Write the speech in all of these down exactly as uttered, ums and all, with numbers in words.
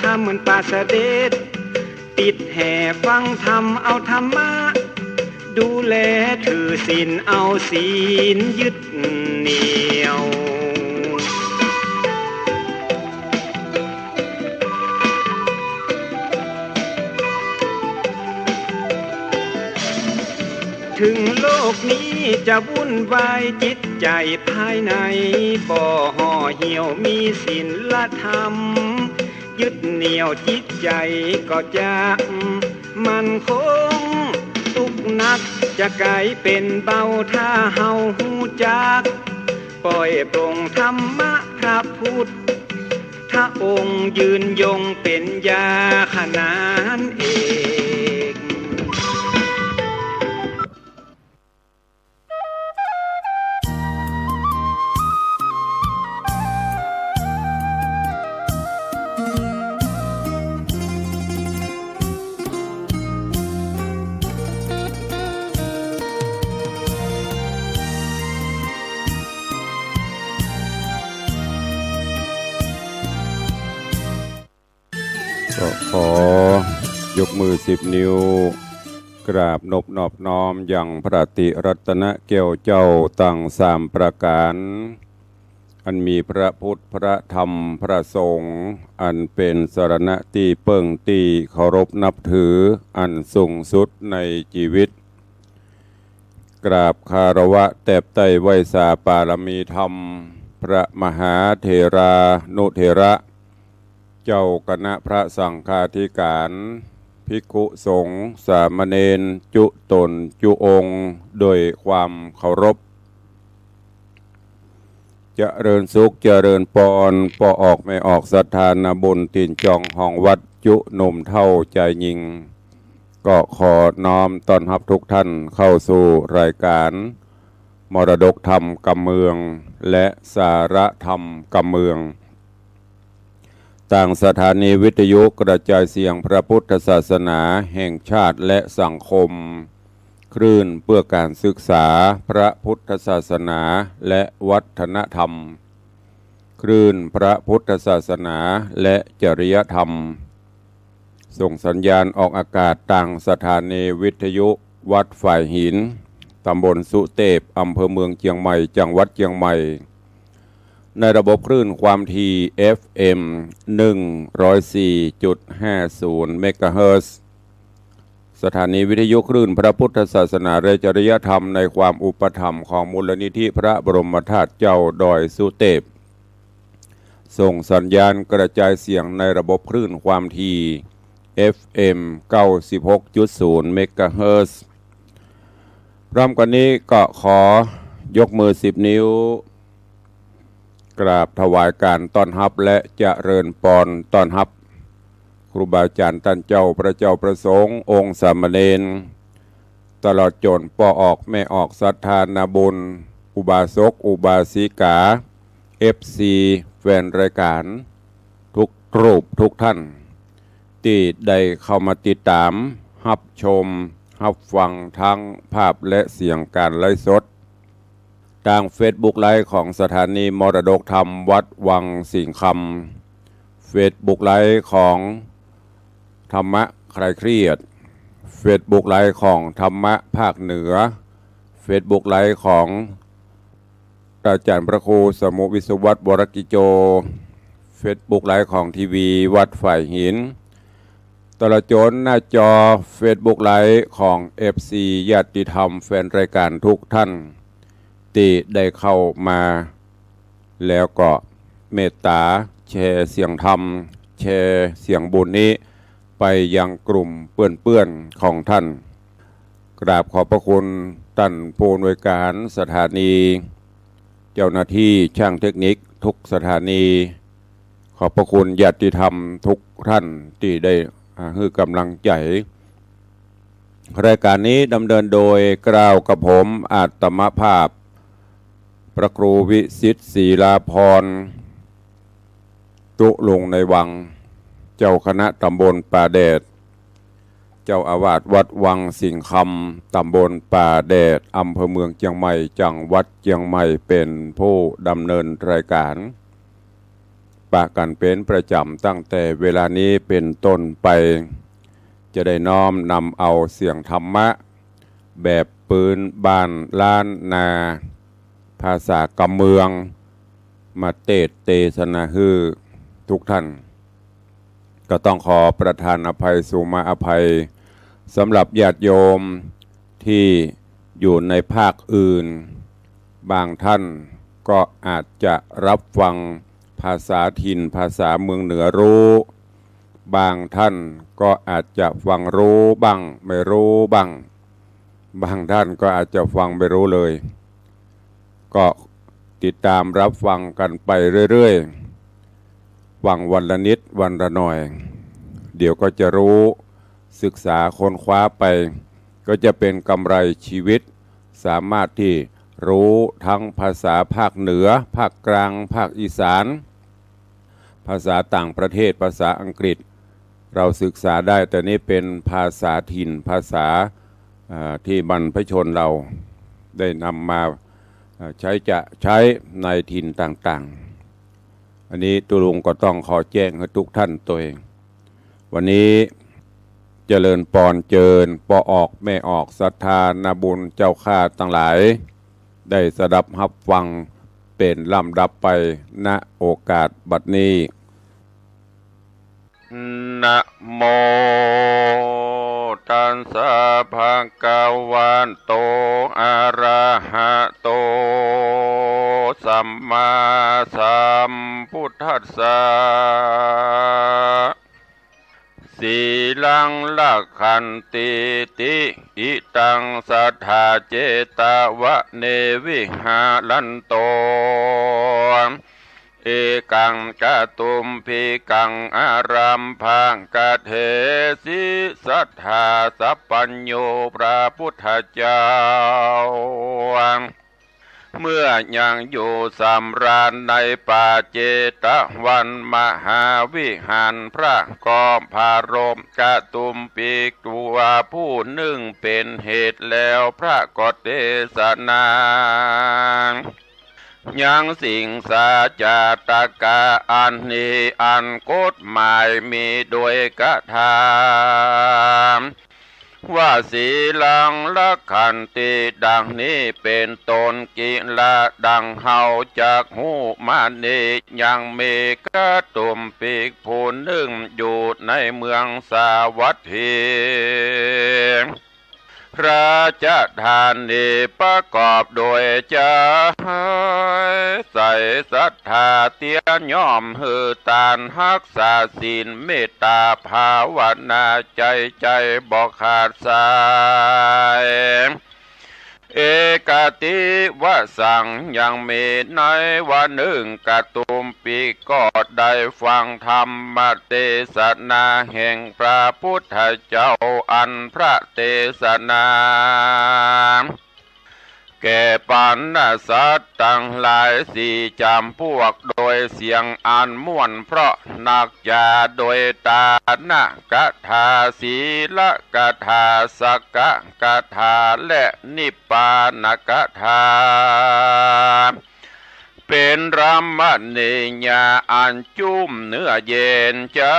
ธรรมเหมือนปลาเสด็จ ติดแห่ฟังธรรมเอาธรรมะ ดูแลถือศีลเอาศีลยึดเหนี่ยว ถึงโลกนี้จะวุ่นวาย จิตใจภายในบ่ห่อเหี่ยว มีศีลธรรมยึดเหนี่ยว จิตใจก็จะมั่นคง ทุกข์หนักจะกลายเป็นเบา ถ้าเฮาฮู้จัก ปล่อยปลงธรรมะพระพุทธองค์ ยืนยงเป็นยาขนานเอง ก็ขอยกมือสิบนิ้ว กราบนบนอบน้อมยังพระติรัตนแก้วเจ้าตังสามประก๋าน อันมีพระพุทธ พระธรรม พระสงฆ์ อันเป๋นสรณะตี้เปิ้งตี้เคารพนับถืออันสูงสุดในจีวิต กราบคารวะแตบใต้ไหว้สาปารมีธรรม พระมหาเถรานุเถระ เจ้าคณะพระสังฆาธิการ ภิกขุสงฆ์ สามเณร จุ๊ต๋นจุ๊องค์ โดยความเคารพ เจริญสุขเจริญปอน ป้อออกแม่ออกศรัทธานาบุญ ตี๋นจองห้องวัด จุ๊หนุ่มเฒ่าจายญิง ก็ขอน้อมต้อนฮับทุกท่านเข้าสู่รายการ มรดกธรรมกำเมือง และสาระธรรมกำเมือง ตางสถานีวิทยุกระจายเสียงพระพุทธศาสนาแห่งชาติและสังคม คลื่นเพื่อการศึกษาพระพุทธศาสนาและวัฒนธรรม คลื่นพระพุทธศาสนาและจริยธรรม ส่งสัญญาณออกอากาศตางสถานีวิทยุวัดฝายหิน ตำบลสุเตพ อำเภอเมืองเจียงใหม่ จังหวัดเจียงใหม่ ในระบบคลื่นความถี่ เอฟเอ็ม หนึ่งร้อยสี่จุดห้าศูนย์ เมกะเฮิรตซ์ สถานีวิทยุคลื่นพระพุทธศาสนาและจริยธรรม ในความอุปถัมภ์ของมูลนิธิพระบรมธาตุเจ้าดอยสุเตพ ส่งสัญญาณกระจายเสียงในระบบคลื่นความถี่ เอฟเอ็ม เก้าสิบหกจุดศูนย์ เมกะเฮิรตซ์ พร้อมกันนี้ก็ขอยกมือสิบนิ้ว กราบถวายการต้อนฮับและเจริญปอนต้อนฮับ ครูบาอาจารย์ต้านเจ้า พระเจ้าพระสงฆ์ องค์สามเณร ตลอดจ๋นป้อออกแม่ออกศรัทธานาบุญ อุบาสก อุบาสิกา เอฟซี แฟนรายการ ทุกรูปทุกท่าน ตี้ได้เข้ามาติดต๋าม ฮับชม ฮับฟังทั้งภาพและเสียงก๋านไลฟ์สด ตางเฟซบุ๊กไลฟ์ของสถานีมรดกธรรมวัดวังสิงห์คำ เฟซบุ๊กไลฟ์ของธรรมะคลายเครียด เฟซบุ๊กไลฟ์ของธรรมะภาคเหนือ เฟซบุ๊กไลฟ์ของอาจารย์พระครูสมุห์ วิศวัตร วรกิจโจ เฟซบุ๊กไลฟ์ของทีวีวัดฝายหิน ตลอดจ๋นหน้าจอเฟซบุ๊กไลฟ์ของเอฟซี ญาติธรรมแฟนรายการทุกท่าน ตี้ได้เข้ามา แล้วก็เมตต๋าแชร์เสียงธรรม แชร์เสียงบุญนี้ไปยังกลุ่มเปื้อนๆ ของท่าน กราบขอบพระคุณต้านผู้อำนวยการสถานี เจ้าหน้าที่ช่างเทคนิคทุกสถานี ขอบพระคุณญาติธรรมทุกท่านตี้ได้ อ่า หื้อก๋ำลังใจ๋ รายการนี้ดำเนินโดยเกล้ากระผมอาตมาภาพ พระครูวิสิทธิ์ ศรีลาภรณ์ ตุ๊ลุงในวัง เจ้าคณะตำบลป่าแดด เจ้าอาวาสวัดวังสิงห์คำ ตำบลป่าแดด อำเภอเมืองเจียงใหม่ จังหวัดเจียงใหม่ เป๋นผู้ดำเนินรายการ ปะกั๋นเป๋นประจ๋ำตั้งแต่เวลานี้เป๋นต้นไป จะได้น้อมนำเอาเสียงธรรมะแบบปื๊นบ้านล้านนา ภาษากำเมือง มาเตสน์เตสนาหื้อทุกท่าน ก็ต้องขอประทานอภัยสุมาอภัยสำหรับญาติโยมที่อยู่ในภาคอื่น บางท่านก็อาจจะรับฟังภาษาถิ่นภาษาเมืองเหนือรู้ บางท่านก็อาจจะฟังรู้บ้างไม่รู้บ้าง บางท่านก็อาจจะฟังไม่รู้เลย ก็ติดตามรับฟังกันไปเรื่อยๆ ฟังวันละนิดวันละหน่อย เดี๋ยวก็จะรู้ ศึกษาค้นคว้าไป ก็จะเป๋นกำไรชีวิต สามารถที่รู้ทั้งภาษาภาคเหนือ ภาคกลาง ภาคอีสาน ภาษาต่างประเทศ ภาษาอังกฤษ เราศึกษาได้ แต่นี้เป๋นภาษาถิ่น ภาษา อ่า ที่บรรพชนเราได้นำมา อ่า ใช้จะใช้ในถิ่นต่างๆ อันนี้ตุ๊ลุงก็ต้องขอแจ้งหื้อทุกท่านตวย วันนี้เจริญปอนเจิญป้อออกแม่ออกศรัทธานาบุญเจ้าข้าตังหลาย ได้สดับฮับฟังเป๋นลำดับไป ณ โอกาสบัดนี้ นะโมตัสสะ ภะคะวะโต อะระหะโต สัมมาสัมพุทธัสสะ สีลังรักขันติ ติ อิตัง สัทธา เจตวะเน วิหารันโต เอกัง กะตุมภิกัง อะรัมภะกะเถสิ สัทธาสัพพัญญู พระพุทธเจ้า เมื่อยังอยู่สำราญในป่าเจตวันมหาวิหาร พระก็ปรารภกะตุมภิกตัวผู้นึ่งเป๋นเหตุแล้ว พระก็เตสนา ยังสิงสาจาตกะอันนี้ อันกฎหมายมีโดยกถา ว่า สีลังรักขันติ ดังนี้เป๋นต้น กิละ ดังเฮาจักฮู้มานี้ ยังมีกะตุมภิกผู้นึ่งอยู่ในเมืองสาวัตถี ราชธานี ประกอบโดยใจ๋ใสศรัทธา เตี้ยย่อมหื้อตาน ฮักษาศีล เมตตา ภาวนา ใจ๋ใจ๋บ่ขาดสาย เอกติวสัง ยังมีในวันนึ่ง กะตุมภิกก็ได้ฟังธรรมเตสนาแห่งพระพุทธเจ้า อันพระเตสนา แก่ปรรณสัตว์ตังหลายสี่จ๋ำพวก โดยเสียงอันม่วนเพราะนัก จ๋าโดยตานกถา สีลกถา สักกะถา และนิพพานกถา เป๋นรมณียะอันจุ่มเนื้อเย็นใจ๋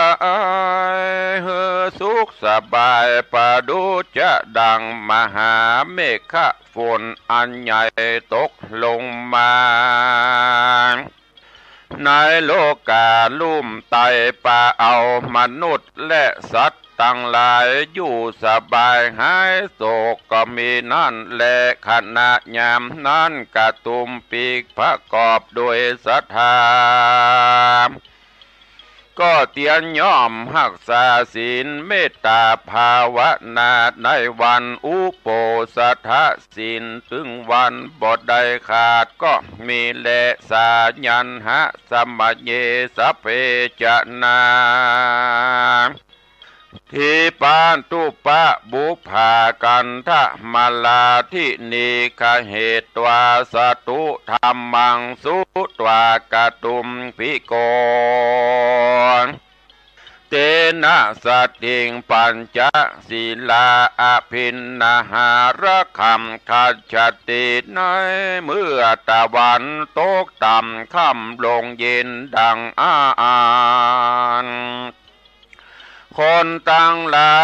หื้อสุขสบาย ประดุจจะดังมหาเมฆฝนอันใหญ่ตกลงมา ในโลกาลุ่มไต้ ปะเอามนุษย์และสัตว์ตังหลายอยู่สบายหายโศกก็มีนั้นแล ขณะยามนั้นกะตุมภิกประกอบโดยศรัทธา ก็เตี้ยย่อมฮักษาศีลเมตตาภาวนาในวันอุโปสถศีล ตึงวันบ่ได้ขาดก็มีแล สายัณหะสมะเย สัพเพจะนา ทีปะตุปะบุพพา กันธะมะลา ทินีฆะเหตวา สะตุธัมมัง สุตวากะตุมภิกโข เตนะสัตถิง ปัญจศีลา อภิณหาระขัง คัจฉติ ในเมื่อตะวันตกต่ำ ค่ำลงเย็นดังอาอัน คนตังหลา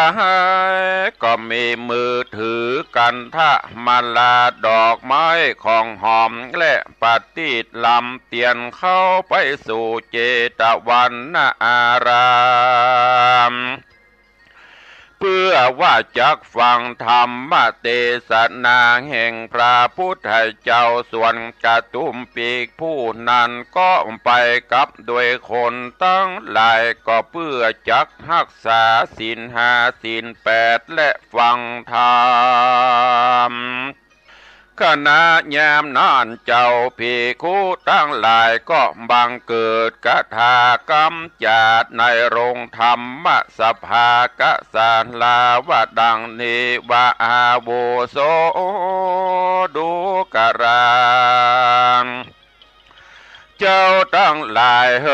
ยก็มีมือถือคันธมาลา ดอกไม้ของหอม และประทีปลำเตียน เข้าไปสู่เจตวันนาราม เพื่อว่าจักฟังธรรมเตสนาแห่งพระพุทธเจ้า ส่วนกะตุมภิกขุนั้นก็ไปกับด้วยคนตังหลาย ก็เพื่อจักฮักษาศีลห้า ศีลแปด และฟังธรรม ขณะยามนั้นเจ้าภิกขุตังหลายก็บังเกิดคาถากำจาในโรงธรรมสภา กสาลาว่าดังนี้ว่า อาวุโส ดูกรา เจ้าตังหลายเห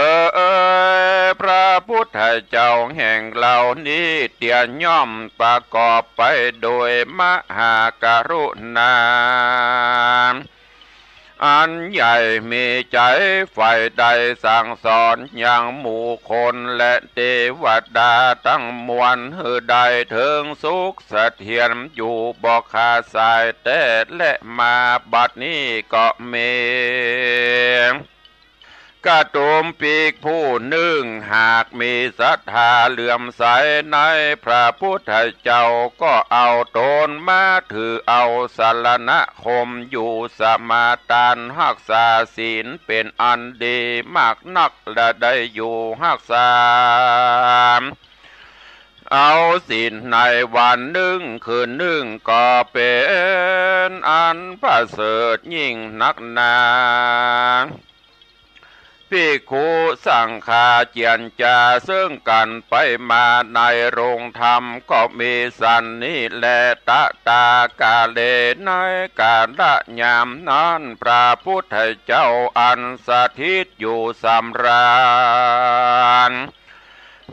ย พระพุทธเจ้าแห่งเฮานี้เตียย่อมประกอบไปโดยมหากรุณาอันใหญ่ มีใจ๋ใฝ่ใด่สั่งสอนยังหมู่คนและเตวดาตังมวล หื้อได้เถิงสุขเสถียรอยู่บ่ขาดสายแต๊ และมาบัดนี้ก็มี กะตุมภิกขุนึ่ง หากมีศรัทธาเลื่อมใสในพระพุทธเจ้า ก็เอาตนมาถือเอาสรณคม อยู่สมาทานฮักษาศีลเป๋นอันดีมากนัก และได้อยู่ฮักษาเอาศีลในวันนึ่งคืนนึ่ง ก็เป๋นอันประเสริฐยิ่งนักหนา ภิกขุสังฆาเจียรจาเซิ่งกั๋นไปมาในโรงธรรม ก็มีสันนี้แล ตถากาเล ในกาละยามนั้น พระพุทธเจ้าอันสถิตอยู่สำราญ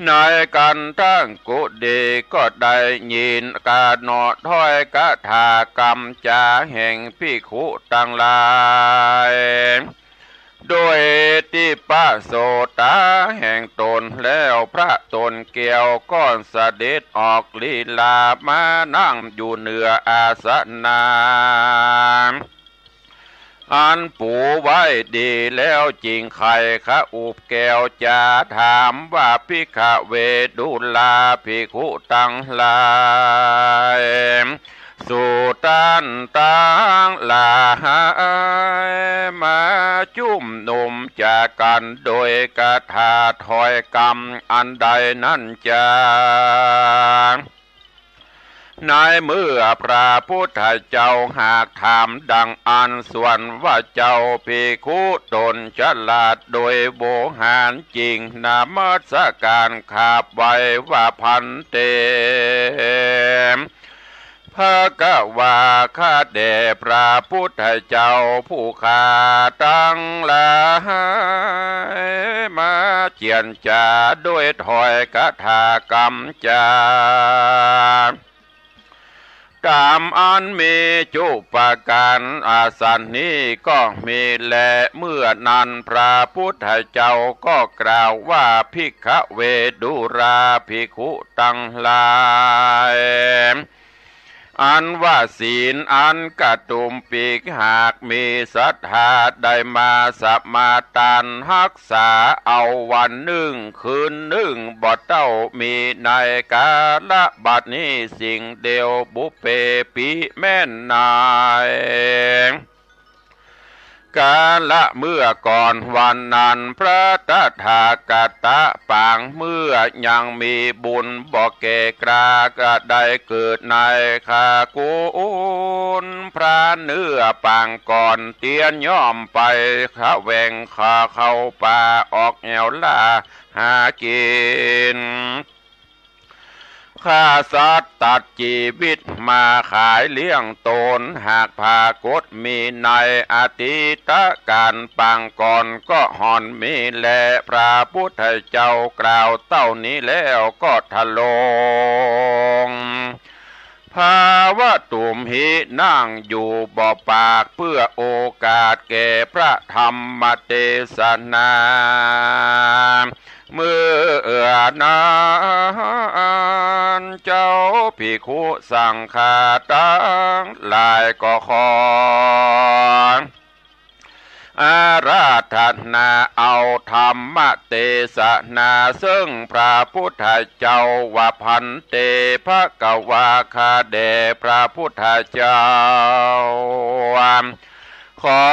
ในคันธกุฏี ก็ได้ยินกาหนอถ้อยคาถากำจาแห่งภิกขุตังหลาย โดยทิพโสตาแห่งต๋นแล้ว พระต๋นแก้วก็เสด็จออกลีลามานั่งอยู่เหนืออาสนะอันปูไว้ดีแล้ว จึงไขขอุบแก้วจาถามว่า ภิกขเว ดูราภิกขุตังหลาย สูต้านตังหลาย มาจุมนุมจากั๋นโดยคาถาถ้อยคำอันใดนั้นจา ในเมื่อพระพุทธเจ้าหากถามดังอั้น ส่วนว่าเจ้าภิกขุต๋นฉลาดโดยโวหารจริง นมัสก๋านขาบไหว้ว่า ภันเต ภะคะวา ข้าแด่พระพุทธเจ้าผู้ข้าตังหลาย มาเจียรจาโดยถ้อยคาถากำจา ต๋ามอันมีจุปการอาสันนี้ก็มีแล เมื่อนั้นพระพุทธเจ้าก็กล่าวว่า ภิกขเว ดูราภิกขุตังหลาย อันว่าศีลอันกะตุมภิกขุหากมีศรัทธาได้มาสมาทานฮักษาเอาวันนึ่งคืนนึ่ง บ่เต้ามีในกาละบัดนี้สิ่งเดียว ปุพเพปิ แม่นใน กาละเมื่อก่อนวันนั้น พระตถาคตะปางเมื่อยังมีบุญบ่แก่กล้า ก็ได้เกิดในคกุลพระเนื้อปางก่อน เตียนย่อมไปแสวงหาเข้าป่าออกแอ่วล่าหากิ๋น ฆ่าสัตว์ตัดจีวิตมาขายเลี้ยงต๋น หากผากฏมีในอดีตก๋านปางก่อน ก็ห่อนมีแล พระพุทธเจ้ากล่าวเต้านี้แล้วก็ทรง ภาวะตุมหิ นั่งอยู่บ่ปาก เพื่อโอกาสแก่พระธรรมเตสนา เมื่อนั้นเจ้าภิกขุสังฆาตังหลายก็ขอ อาราธนาเอาธรรมเตสนา ซึ่งพระพุทธเจ้าว่า ภันเต ภะคะวา ข้าแด่พระพุทธเจ้า ขอ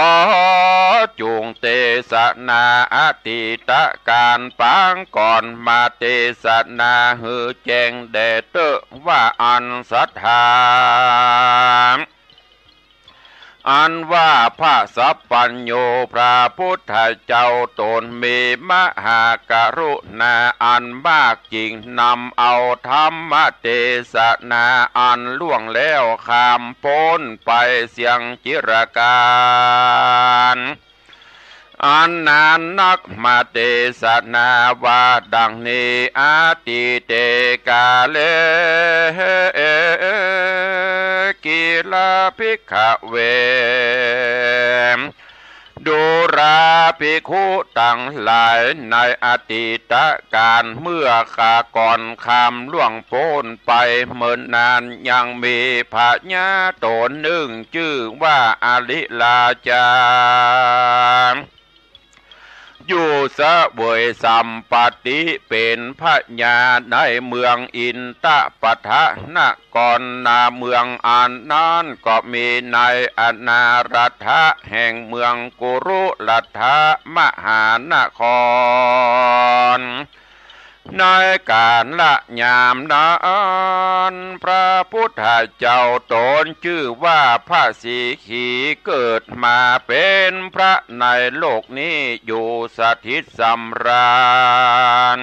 จุ่งเตสนาอดีตก๋านปางก่อนมาเตสนาหื้อแจ้งแด่เต๊อะว่าอั้น สัทธา อันว่าพระสัพพัญญูพระพุทธเจ้าต๋นมีมหากรุณาอันมาก จึงนำเอาธรรมเตสนาอันล่วงแล้วข้ามป๊นไปเสียงจิรกาล อันนานนักมาเตสนาว่าดังนี้ อดีเตกาเล กิลาภิกขเว ดูราภิกขุตังหลาย ในอดีตก๋านเมื่อข้าก่อนข้ามล่วงป๊นไปเมินนาน ยังมีพญาต๋นนึ่งจื้อว่าอลิลาจา อยู่เสวยสัมปัตติเป๋นพญาในเมืองอินทปัฏฐนคร นาเมืองอันนั้นก็มีนายอนารัตถะแห่งเมืองกุรุรัตถมหานคร ในกาละยามนั้น พระพุทธเจ้าต๋นจื้อว่าพระสีขีเกิดมาเป๋นพระในโลกนี้อยู่สถิตสำราญ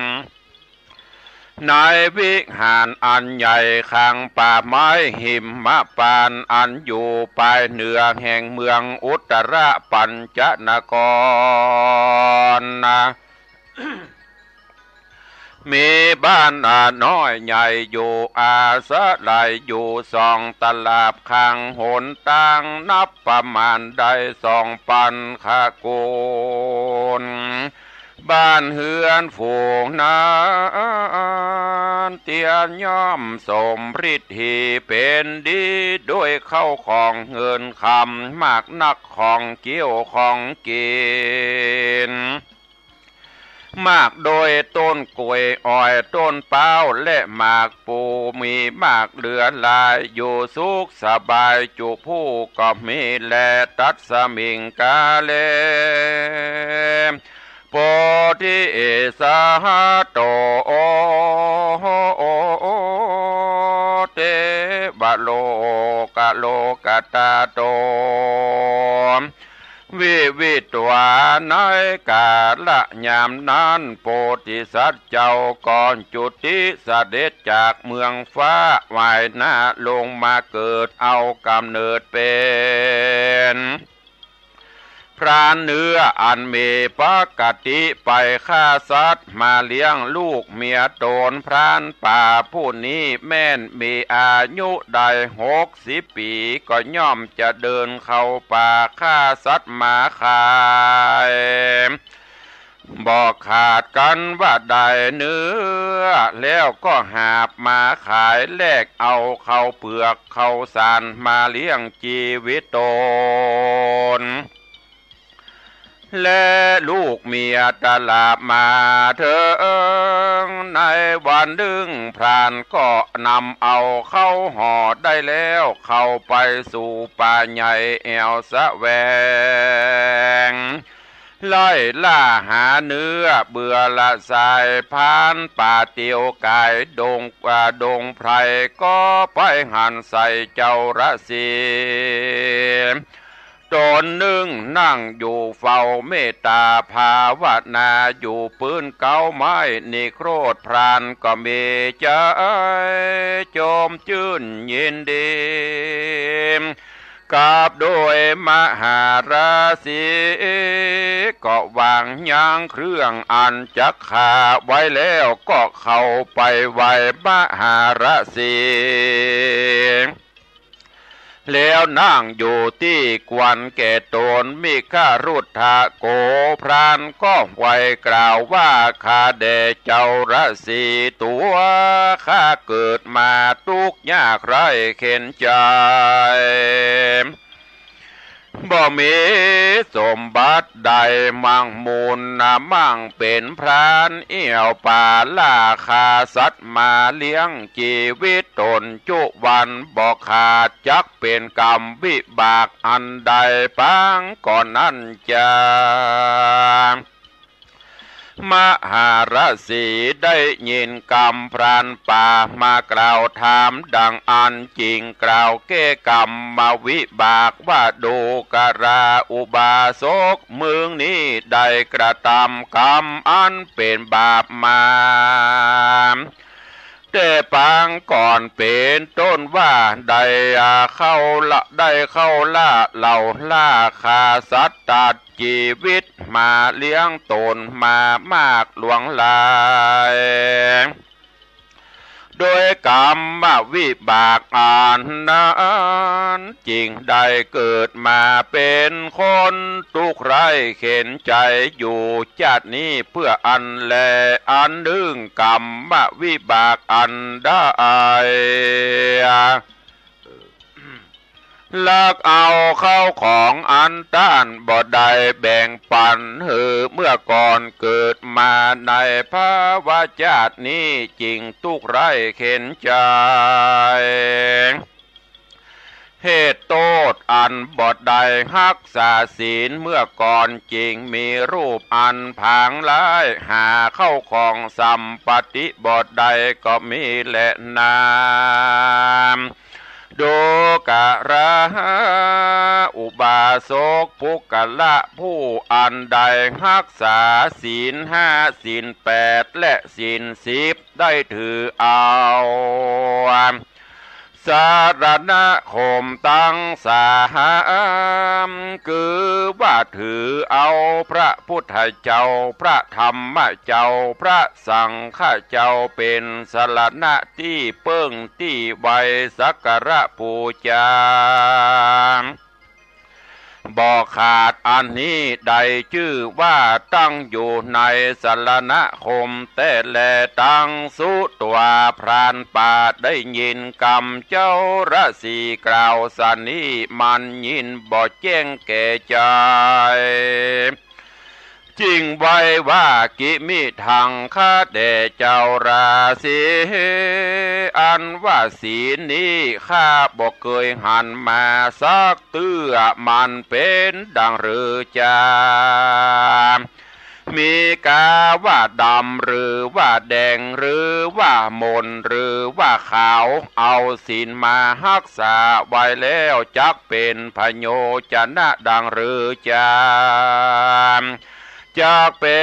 ในวิหารอันใหญ่ข้างป่าไม้หิมพานต์อันอยู่ปายเหนือแห่งเมืองอุตตรปัญจนคร มีบ้านน้อยใหญ่อยู่อาศัยอยู่สองตลับข้างหนตางนับประมาณได้สองปันขกูล บ้านเฮือนฝูงนั้นเตียนย่อมสมฤทธีเป๋นดีด้วยเข้าของเงินคำมากนักของเกี้ยวของกิ๋น มากโดยต้นก๋วยอ้อยต้นเป๊าและหมากปู มีมากเหลือหลายอยู่สุขสบายจุผู้ก็มีแล ตัสมิงกาเล โพธิสัตโต เตวโลกโลกัตตาโต วิวิตวา ในกาละยามนั้น โพธิสัตว์เจ้าก็จุติเสด็จจากเมืองฟ้าหวายหน้าลงมาเกิดเอาก๋ำเนิดเป๋นพรานเนื้ออันมีปกติไปฆ่าสัตว์มาเลี้ยงลูกเมียต๋น พรานป่าผู้นี้แม่นมีอายุได้หกสิบปี๋ ก็ย่อมจะเดินเข้าป่าฆ่าสัตว์มาขาย บ่ขาดกั๋นว่าได้เนื้อ แล้วก็หาบมาขายแลกเอาข้าวเปือกข้าวสารมาเลี้ยงจีวิตต๋น และลูกเมียตลาดมาเถิง ในวันนึ่งพรานก็นำเอาข้าวห่อได้แล้วเข้าไปสู่ป่าใหญ่แอ่วแสวง ไล่ล่าหาเนื้อเบื่อละสาย พรานป่าเตียวก๋ายดง อ่า ดงไพรก็ไปหันใส่เจ้าราศี ต๋นนึ่งนั่งอยู่เฝ้าเมตต๋าภาวนาอยู่ปื๊นเก๊าไม้นิโครธ พรานก็มีใจ๋จมจื้นยินดี กับโดยมหาราศี ก็วางยังเครื่องอันจักฆ่าไว้แล้ว ก็เข้าไปไหว้มหาราศี แล้วนั่งอยู่ตี้ควรแก่ต๋น มิครุฑโข พรานก็ไหว้กล่าวว่า ข้าแด่เจ้าราศี ตั๋วข้าเกิดมาตุ๊กข์ยากไร้เข็ญใจ๋ บ่มีสมบัติใดมั่งมูลนา มั่งเป๋นพรานเอี่ยวป่าล่าฆ่าสัตว์มาเลี้ยงจีวิตต๋นจุวันบ่ขาด จักเป๋นกรรมวิบากอันใดปางก่อนนั้นจา มหาราศีได้ยินกำพรานป่ามากล่าวถามดังอั้น จึงกล่าวแก้กรรมวิบากว่า ดูกราอุบาสก มึงนี้ได้กระตำกรรมอันเป๋นบาปมา แต่ปางก่อนเป๋นต้นว่า ได้เข้าละ ได้เข้าล่าเหล่าล่าฆ่าสัตว์ตัดจีวิตมาเลี้ยงต๋นมามากหลวงหลาย โดยกรรมวิบากอันนั้น จึงได้เกิดมาเป๋นคนตุ๊กข์ไร้เข็ญใจ๋อยู่จาตินี้เปื้ออั้นแล อันนึ่งกรรมวิบากอันได้ ลักเอาเข้าของอันต้านบ่ได้แบ่งปั๋นหื้อเมื่อก่อน เกิดมาในภวจาตินี้จึงตุ๊กข์ไร้เข็ญใจ๋ เหตุโต้ษอันบ่ได้ฮักษาศีลเมื่อก่อน จึงมีรูปอันผางร้าย หาเข้าของสัมปติบ่ได้ก็มีแลนา ดูกราอุบาสก ปุคคละผู้อันได้ฮักษาศีลห้า ศีลแปด และศีลสิบ ได้ถือเอา สรณคมตังสาม คือว่าถือเอาพระพุทธเจ้า พระธรรมเจ้า พระสังฆเจ้า เป๋นสรณะตี้เปิ้งตี้ไหว้สักการะปู๋จา บ่ขาดอันนี้ได้จื้อว่าตั้งอยู่ในสรณคมแต๊แล ตังสุตวา พรานป่าได้ยินกำเจ้าราศีกล่าวสันนี้ มันยินบ่แจ้งแก่ใจ๋ จึงไหว้ว่า กิมิทัง ข้าแต่เจ้าราศี อันว่าศีลนี้ข้าบ่เกยหันมาสักเตื้อ มันเป๋นดังหรือจา มีกาว่าดำหรือว่าแดง หรือว่ามนหรือว่าขาว เอาศีลมาฮักษาไว้แล้ว จักเป๋นพโยชนะดังหรือจา จักเป๋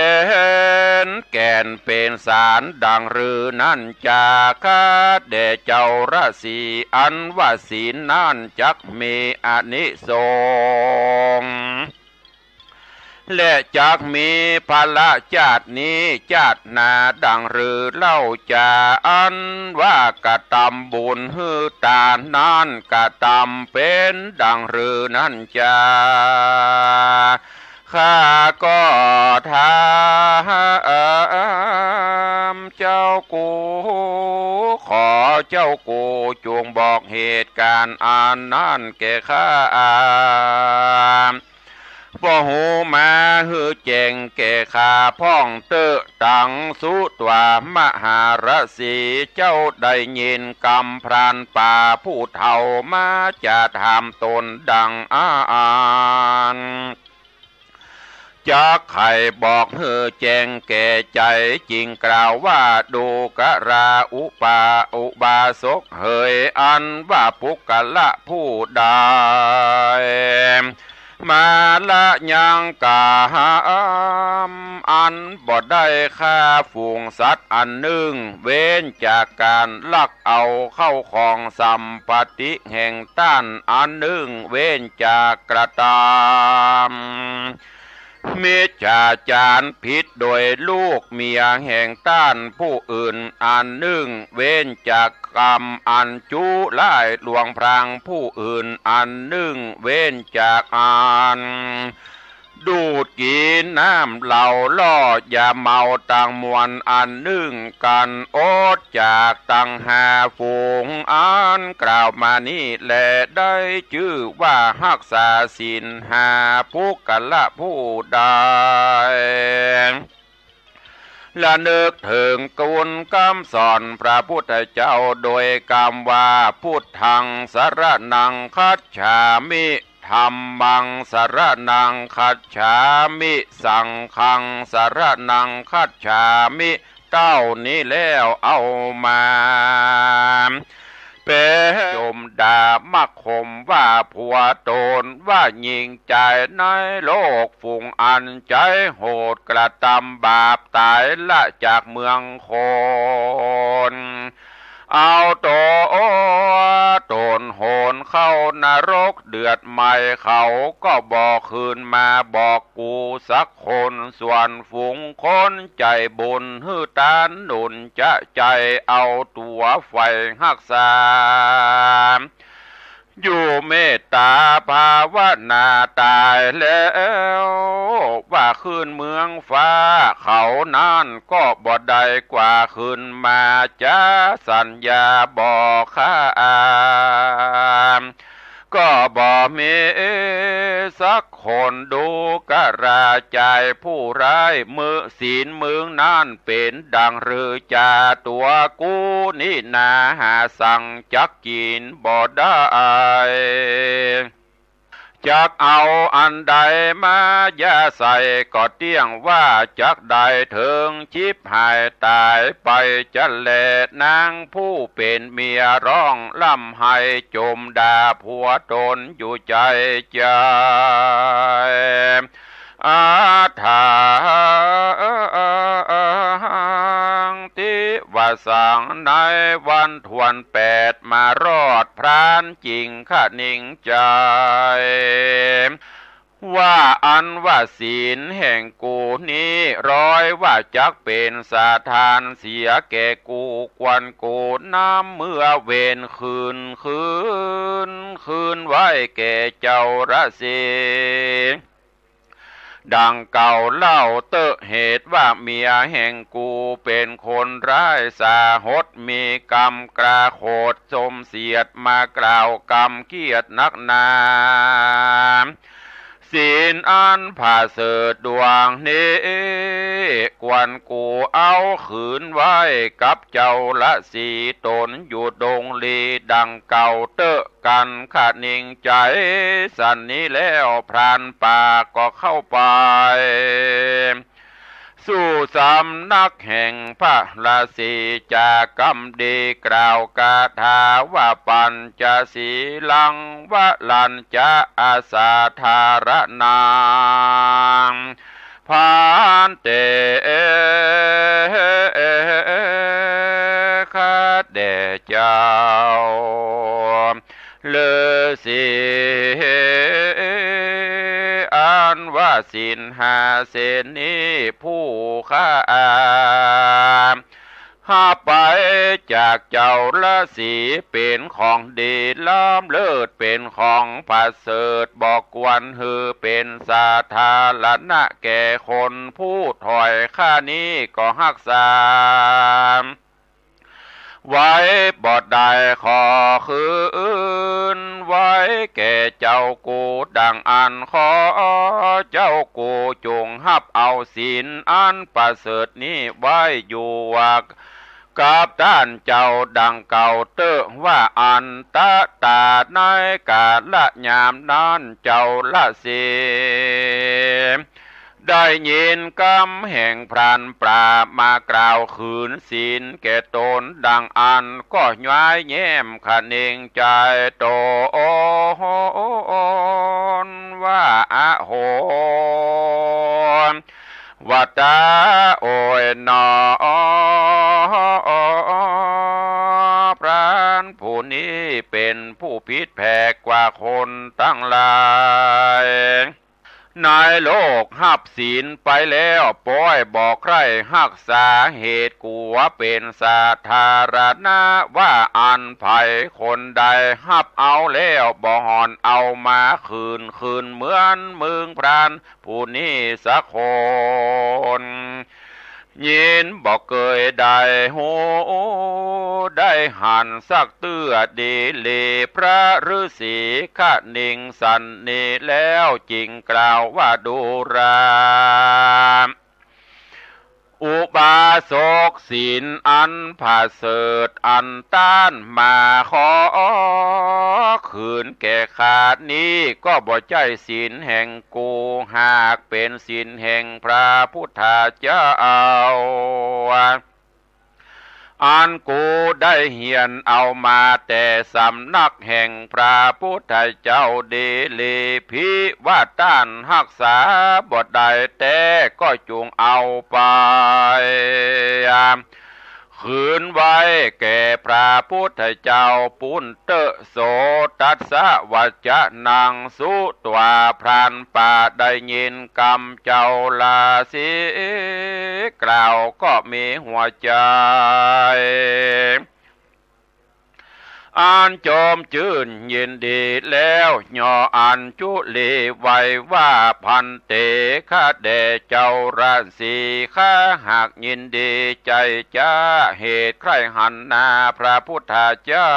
นแก่นเป๋นสารดังหรือนั้นจา ข้าแต่เจ้าราศี อันว่าศีลนั้นจักมีอานิสงส์ และจักมีผละจาตินี้จาติหน้าดังหรือเล่าจา อันว่ากระตำบุญหื้อตานนั้นกระตำเป๋นดังหรือนั้นจา ข้าก็ถามเจ้ากู ขอเจ้ากูจงบอกเหตุก๋ารณ์อันนั้นแก่ข้า บ่ฮู้มาหื้อแจ้งแก่ข้าพ่องเต๊อะ ตังสุตวา มหาราศีเจ้าได้ยินกำพรานป่าผู้เฒ่ามาจะถามตนดังอั้น จักใค่บอกหื้อแจ้งแก่ใจ๋ จึงกล่าวว่า ดูกราอุปา อุบาสกเหย อันว่าปุคคละผู้ใด มาละยังกาม อันบ่ได้ฆ่าฝูงสัตว์อันนึ่ง เว้นจากก๋านลักเอาเข้าของสัมปติแห่งต้านอันนึ่ง เว้นจากกระตำ มิจฉาจารผิดโดยลูกเมียแห่งต้านผู้อื่นอันนึ่ง เว้นจากกรรมอันจุร้ายลวงพรางผู้อื่นอันนึ่ง เว้นจากอันดูดกิ๋นน้ำเหล้าล่อยาเมาตังมวลอันนึ่ง กั๋นอดจากตังห้าฝูงอันกล่าวมานี้แล ได้จื้อว่าฮักษาศีลห้า ปุคคละผู้ใด ระนึกเถิงคุณกำสอนพระพุทธเจ้าโดยกำว่า พุทธังสรณังคัจฉามิ ธัมมังสรณังคัจฉามิ สังฆังสรณังคัจฉามิ เต้านี้แล้วเอามา เป๋นจมด่ามาข่มว่าผัวต๋น ว่าญิงจายในโลกฝูงอันใจ๋โหดกระตำบาปต๋ายละจากเมืองคน เอาตั๋วต๋นโหนเข้านรกเดือดไหม้ เขาก็บ่คืนมาบอกกูสักคน ส่วนฝูงคนใจ๋บุญหื้อตานหนุนจะใจ๋เอาตั๋วใฝ่ฮักษา อยู่เมตต๋าภาวนาต๋ายแล้ว ว่าขึ้นเมืองฟ้า เขานั้นก็บ่ได้กว่าคืนมา จะสัญญาบ่ฆ่า ก็บ่มีสักคน ดูกราจายผู้ร้าย มึงศีลมึงนั้นเป๋นดังฤๅจา ตั๋วกูนี้นาหาสังจักกิ๋นบ่ได้ จักเอาอันใดมาหย่าใส่ ก็เตี้ยงว่าจักได้เถิง ฉิบหายต๋ายไปจะแล นางผู้เป๋นเมียร้องร่ำไห้จมด่าผัวต๋นอยู่ใจ๋ใจ๋ อาถรรพ์ ติวสัง ในวันถ้วนแปดมารอดพรานจิงคะนิงใจ๋ ว่าอันว่าศีลแห่งกูนี้ ร้อยว่าจักเป๋นสาทานเสียแก่กู ควรกูนำเมือเวนคืน คืน คืนไว้แก่เจ้าราศี ดังเก่าเล่าเต๊อะ เหตุว่าเมียแห่งกูเป๋นคนร้ายสาหด มีกรรมกล้าโขดสมเสียด มากล่าวกำเกียดนักหนา ศีลอันผาเสริฐดวงนี้ ควรกูเอาคืนไว้กับเจ้าราศี ต๋นอยู่ดงลีดังเก่าเต๊อะ กันคะนิงใจ๋สันนี้แล้ว พรานป่าก็เข้าไป สู่สำนักแห่งพระราศี จากำดีกล่าวคาถาว่า ปัญจศีลังวรัญจะ อาสาธารณัง ภันเต ข้าแด่เจ้าฤๅษี อันว่าศีลห้าเส้นนี้ ผู้ข้าฮับไปจากเจ้าฤๅษี เป๋นของดีล้ำเลิศ เป๋นของประเสริฐ บ่ควรหื้อเป๋นสาธารณะแก่คน ผู้ถอยข้านี้ก็ฮักษาไว้บ่ได้ ขอคืนไว้แก่เจ้ากู ดังอั้นขอเจ้ากูจงฮับเอาศีลอันประเสริฐนี้ไว้อยู่ กับต้านเจ้าดังเก่าเต๊อะ ว่าอันตะต๋า ในกาละยามนั้นเจ้าฤๅษีได้ยินกำแห่งพรานป่ามากล่าวคืนศีลแก่ต๋นดังอั้น ก็ย้ายแย้มคะเนงใจ๋ต๋น ว่า อโห วตา โอยหนอ พรานผู้นี้เป๋นผู้ผิดแผกกว่าคนตังหลาย ในโลกฮับศีลไปแล้ว ป้อยบ่ใคร่ฮักษา เหตุกั๋วเป๋นสาธารณะ ว่าอันใผคนใดฮับเอาแล้ว บ่ห่อนเอามาคืน คืนเหมือนมึงพรานผู้นี้สักคน ยินบ่เกยได้ฮู้ได้หันสักเตื้อดีหลี พระฤๅษีคะนิงสันนี้แล้ว จึงกล่าวว่า ดูรา อุบาสก ศีลอันประเสริฐอันต้านมาขอคืนแก่ข้านี้ ก็บ่ใจ้ศีลแห่งกู หากเป๋นศีลแห่งพระพุทธเจ้า อันกูได้เฮียนเอามาแต่สำนักแห่งพระพุทธเจ้าดีหลี ผิว่าต้านฮักษาบ่ได้แต๊ก็จุ่งเอาไป คืนไว้แก่พระพุทธเจ้าปู้นเต๊อะ โสตัสสะ วจนัง สุตวา พรานป่าได้ยินกำเจ้าฤๅษีกล่าวก็มีหัวใจ๋ อันจมจื้นยินดีแล้ว ย่ออัญชุลีไหว้ว่า ภันเต ข้าแด่เจ้าฤๅษี ข้าหากยินดีใจ๋จ๊า เหตุใคร่หันหน้าพระพุทธเจ้า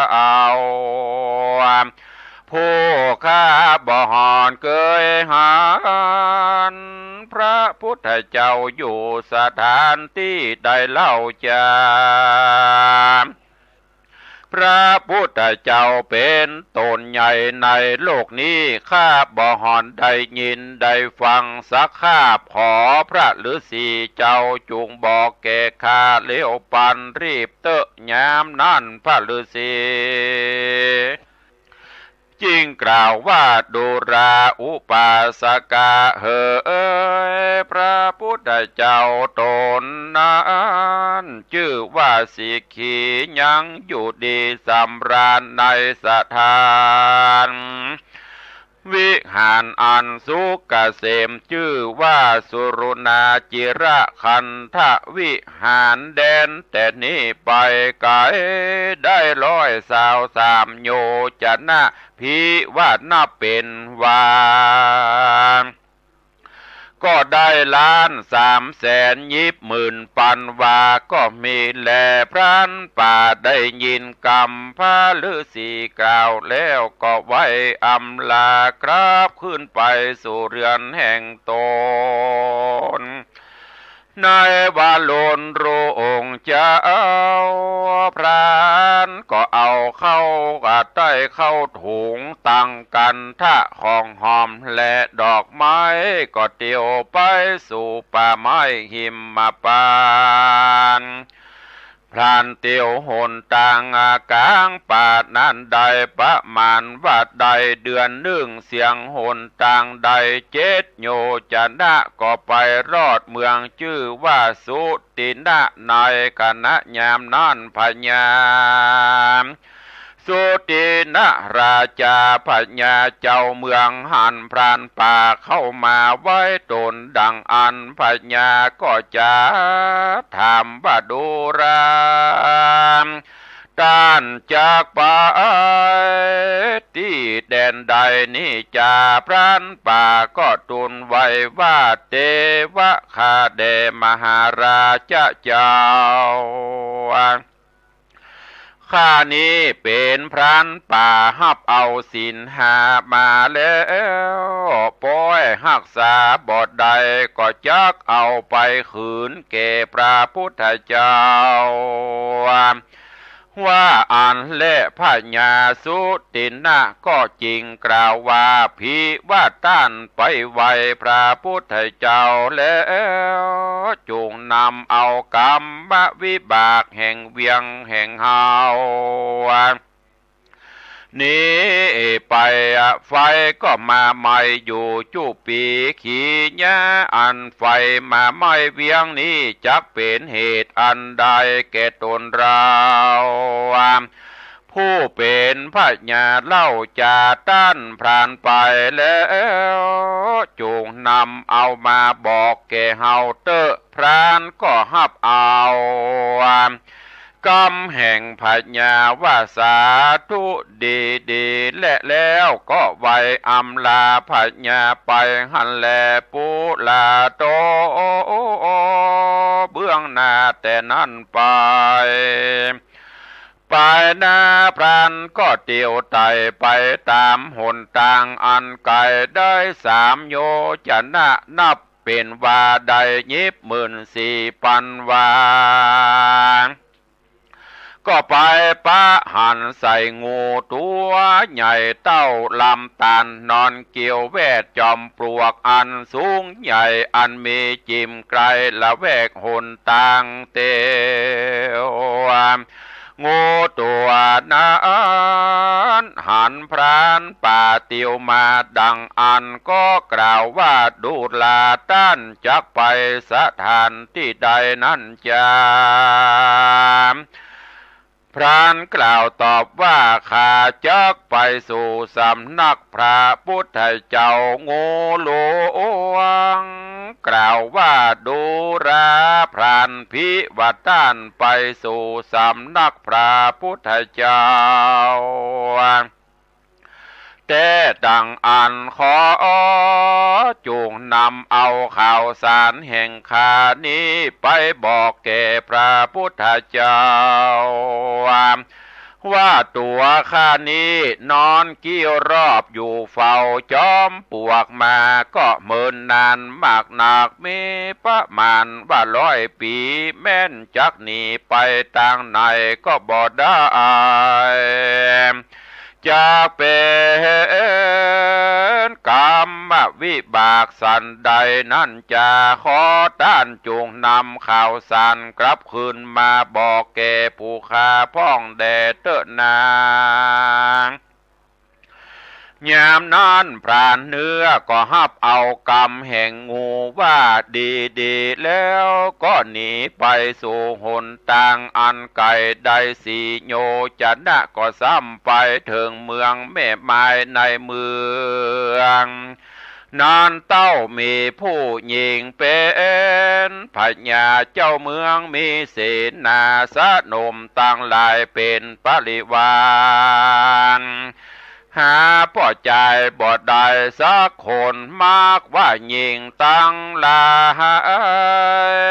ผู้ข้าบ่ห่อนเกยหันพระพุทธเจ้าอยู่สถานตี้ใดเล่าจา พระพุทธเจ้าเป๋นต๋นใหญ่ในโลกนี้ ข้าบ่ห่อนได้ยินได้ฟังสักคาบ ขอพระฤๅษีเจ้าจุ่งบอกแก่ข้าเร็วปันรีบเต๊อะ ยามนั้นพระฤๅษี จึงกล่าวว่า ดูราอุปาสกะเหย พระพุทธเจ้าต๋นนั้นจื้อว่าสัคขี ยังอยู่ดีสำราญในสถานวิหารอันสุขเกษม จื้อว่าสุรนาจิระคันธวิหาร แดนแต่นี้ไปไก๋ได้ร้อยซาวสามโยจนะ ผิว่านับเป๋นว่า ก็ได้ล้านสามแสนยิบหมื่นปันวาก็มีแล พรานป่าได้ยินกำพระฤๅษีกล่าวแล้ว ก็ไหว้อำลากลับคืนไปสู่เฮือนแห่งต๋น ในวาลุนรู้องค์เจ้า พรานก็เอาเข้าใต้เข้าถุง ตั้งคันธะของหอมและดอกไม้ ก็เตียวไปสู่ป่าไม้หิมพานต์ พรานเตียวหนตางก๋างป่านั้นได้ประมาณว่าได้เดือนนึ่ง เสี้ยงหนตางได้เจ็ดโยจนะ ก็ไปรอดเมืองจื้อว่าสุตินะ ในขณะยามนั้นพญาสุตินะราจาพญาเจ้าเมืองหันพรานป่าเข้ามาไหว้ต๋นดังอั้น พญาก็จะถามว่า ดูรา ต้านจักไปตี้แดนใดนี้จา พรานป่าก็ทูลไหว้ว่า เตวะ ข้าแด่มหาราชเจ้า ข้านี้เป๋นพรานป่าฮับเอาศีลห้ามาแล้ว ป้อยฮักษาบ่ได้ ก็จักเอาไปคืนแก่พระพุทธเจ้า ว่าอั้นแล พญาสุตินะก็จึงกล่าวว่า ผิว่าต้านไปไหว้พระพุทธเจ้าแล้ว จุ่งนำเอากรรมวิบากแห่งเวียงแห่งเฮา นี้ไป ไฟก็มาไหม้อยู่จุปี ขีญา อันไฟมาไหม้เวียงนี้ จักเป๋นเหตุอันใดแก่ต๋นเฮา ผู้เป๋นพญาเล่า จาต้านพรานไปแล้ว จุ่งนำเอามาบอกแก่เฮาเต๊อะ พรานก็ฮับเอา กำแห่งพญาว่าสาธุดีๆ และแล้วก็ไหว้อำลาพญาไปหั้นแล ปุระโต เบื้องหน้าแต่นั้นไป ไปหน้าพรานก็เตียวไต่ไปต๋ามหนตางอันไก๋ได้สามโยจนะ นับเป๋นว่าได้ยิบหมื่นสี่ปันวา ก็ไปปะหันใส่งูตั๋วใหญ่เต้าลำต๋าล นอนเกี่ยวแวดจอมปลวกอันสูงใหญ่ อันมีจิ่มไกลละแวกหนตางเตียว งูตั๋วนั้นหันพรานป่าเตียวมาดังอั้น ก็กล่าวว่า ดูราต้านจักไปสถานตี้ใดนั้นจา พรานกล่าวตอบว่า ข้าจักไปสู่สำนักพระปุทธเจ้า งูหลวงกล่าวว่า ดูรา พรานผิว่าต้านไปสู่สำนักพระปุทธเจ้า แต๊ดังอั้นขอจุ่งนำเอาข่าวสารแห่งข้านี้ไปบอกแก่พระปุทธเจ้า ว่าตั๋วข้านี้นอนกี้รอบอยู่เฝ้าจอมปลวกมาก็เมินนานมากนัก มีประมาณว่าร้อยปี๋ แม้นจักหนีไปตางไหนก็บ่ได้ จักเป๋นกรรมวิบากสันใดนั้นจา ขอต้านจุ่งนำข่าวสารกลับคืนมาบอกแก่ผู้ข้าพ่องแด่เต๊อะนา ยามนั้นพรานเนื้อก็ฮับเอากำแห่งงูว่าดีๆ แล้วก็หนีไปสู่หนตางอันไก๋ได้สี่โยจนะ ก็ซ้ำไปเถิงเมืองแม่ไม้ในเมือง นั้นเต้ามีผู้หญิงเป๋นพญาเจ้าเมือง มีเสนาสนมตังหลายเป๋นปริวาร หาป้อจายบ่ได้สักคน มากว่าหญิงตังหลา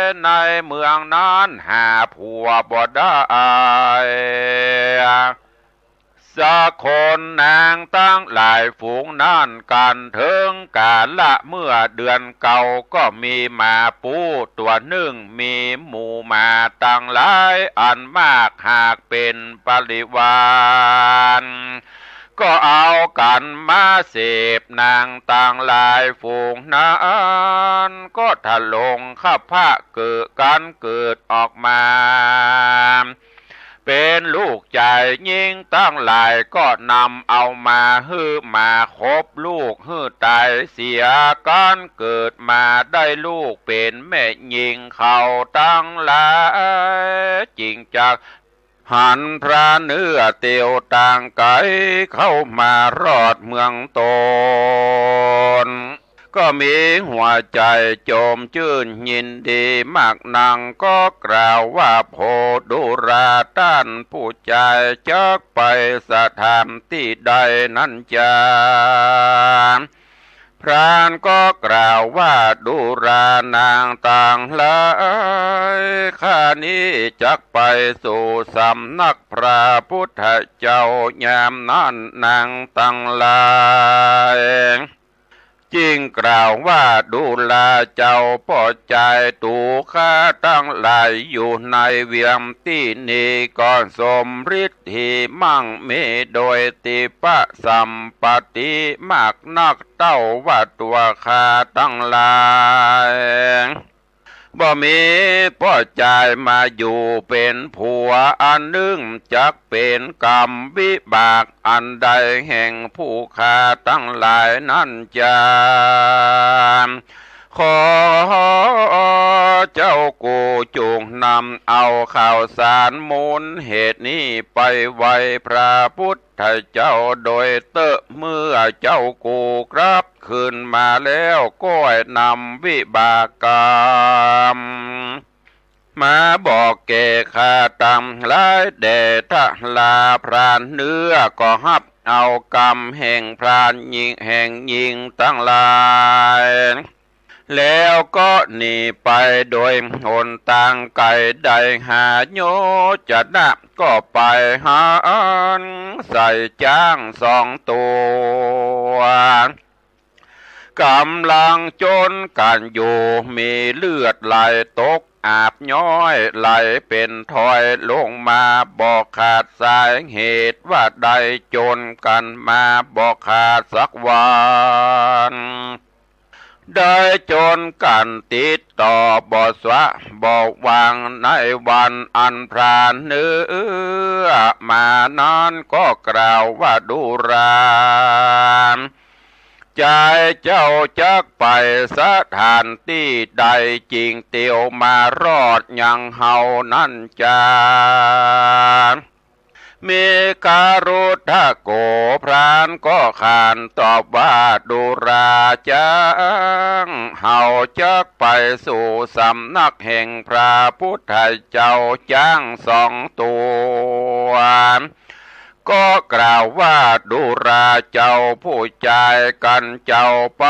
ยในเมืองนั้นหาผัวบ่ได้ สักคน นางตังหลายฝูงนั้น กั๋นเถิงกาละเมื่อเดือนเก่า ก็มีหมาปู๋ตั๋วนึ่ง มีหมู่หมาตังหลายอันมากหากเป๋นปริวาร ก็เอากั๋นมาเสพ นางตังหลายฝูงนั้น ก็ทะลงคับพะเกิดกั๋นเกิดออกมา เป๋นลูกจาย ญิงตังหลายก็นำเอามาหื้อหมาขบลูกหื้อต๋ายเสีย กั๋นเกิดมาได้ลูกเป๋นแม่ญิง เขาตังหลายจึงจักหันพรานเนื้อเตียวตางไก๋เข้ามารอดเมืองต๋น ก็มีหัวใจ๋โจมจื้นยินดีมากนัก ก็กล่าวว่า โผดูราต้านผู้จายจักไปสถานตี้ใดนั้นจา พรานก็กล่าวว่า ดูรานางตังหลาย ข้านี้จักไปสู่สำนักพระปุทธเจ้า ยามนั้นนางตังหลาย จึงกล่าวว่า ดูราเจ้าป้อจาย ตั๋วข้าตังหลายอยู่ในเวียงตี้นี้ ก็สมฤทธิมั่งมีโดยทิพย์สัมปัตติมากนัก เต้าว่าตั๋วข้าตังหลาย บ่มีป้อจายมาอยู่เป๋นผัวอันนึ่ง จักเป๋นกรรมวิบากอันใดแห่งผู้ข้าตังหลายนั้นจา ขอเจ้ากู๋จุ่งนำเอาข่าวสารมูลเหตุนี้ไปไหว้พระพุทธเจ้าโดยเต๊อะ เมื่อเจ้ากู๋กลับคืนมาแล้ว ก็ให้นำวิบากกรรม มาบอกแก่ข้าตังหลายแด่ทราพรานเนื้อ ก็ฮับเอากรรมแห่งพรานญิง แห่งญิงตังหลาย แล้วก็หนีไปโดยหนตางไก๋ได้ห้าโยชนะ ก็ไปหันใส่จ๊างสองตั๋ว ก๋ำลังจ๋นกั๋นอยู่ มีเลือดไหลตกอาบย้อย ไหลเป๋นทอยลงมาบ่ขาดสาย เหตุว่าได้จ๋นกั๋นมาบ่ขาดสักวัน ได้จ๋นกั๋นติดต่อบ่สะบ่วาง ในวันอันพรานเนื้อมานั้น ก็กล่าวว่า ดูรา จายเจ้าจักไปสถานตี้ใดจิ่งเตียวมารอดยังเฮานั้นจา มีคฤหัสถ์โกพรานก็ขานตอบว่า ดูราจ๊าง เฮาจักไปสู่สำนักแห่งพระพุทธเจ้าจ๊างสองตั๋ว ก็กล่าวว่า ดูราเจ้าผู้จาย กันเจ้าไป